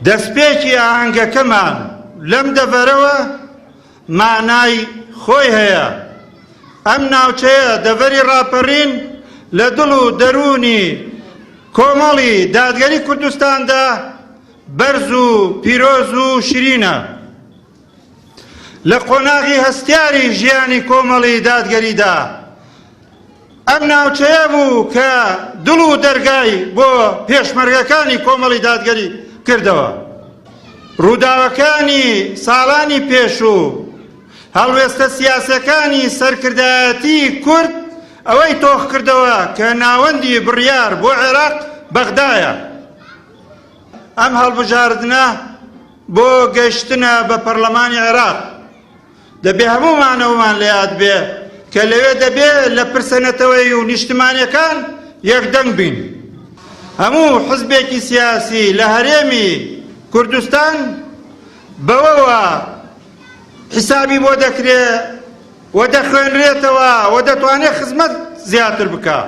دەستپێکی ئاهەنگەکەمان لەم دەڤەرەوە مانای خۆی هەیە. ئەم ناوچەیە، دەڤەری ڕاپەڕین، لە دڵ و دەروونی کۆمەڵی دادگەری کوردستاندا بەرز و پیرۆز و شیرینە. لە قۆناغی هەستیاری ژیانی کۆمەڵی دادگەریدا، ئەم ناوچەیە بوو کە دڵ و دەرگای بۆ پێشمەرگەکانی کۆمەڵی دادگەری کردەوە. ڕووداوەکانی ساڵانی پێشوو، هەڵوێستە سیاسیەکانی سەرکردایەتی کورد ئەوەی تۆخ کردەوە کە ناوەندی بڕیار بۆ عێراق بەغدایە. ئەم هەڵبژاردنە بۆ گەشتنە بە پەرلەمانی عێراق. دەبێ هەموومان ئەوەمان لە یاد بێ کە لەوێ دەبێ لە پرسە نەتەوەیی و نیشتمانیەکان یەکدەنگ بین. هەموو حزبێکی سیاسی لە هەرێمی کوردستان بەوەوە حیسابی بۆ دەکرێ و دەخوێنرێتەوە و دەتوانێ خزمەت زیاتر بکا.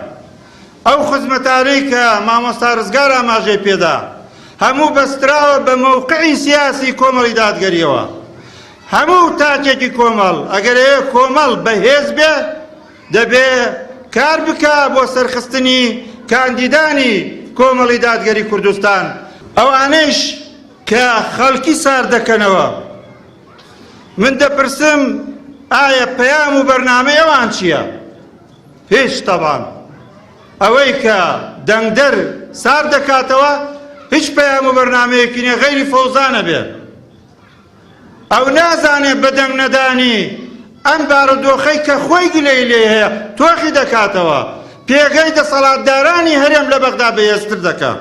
ئەو خزمەتانەی کە مامۆستا ڕزگار ئاماژەی پێدا هەموو بەستراوە بە مەوقعی سیاسی کۆمەڵی دادگەریەوە. هەموو تاکێکی کۆمەڵ ئەگەر ئەیەوێ کۆمەڵ بەهێز بێ دەبێ کار بکا بۆ سەرخستنی کاندیدانی کۆمەڵی دادگەری کوردستان، ئەوانەیش کە خەڵکی سارد دەکەنەوە من دەپرسم ئایا پەیام و بەرنامەی ئەوان چییە؟ هیچ تەبان. ئەوەی کە دەنگدەر سارد دەکاتەوە هیچ پەیام و بەرنامەیەکی نیە غەیری فەوزا نەبێ. ئەو نازانێ بە دەنگ نەدانی ئەم بارودۆخەی کە خۆی گلەی لێی هەیە تۆخی دەکاتەوە، پێگەی دەسەڵاتدارانی هەرێم لە بەغدا بەهێزتر دەکا.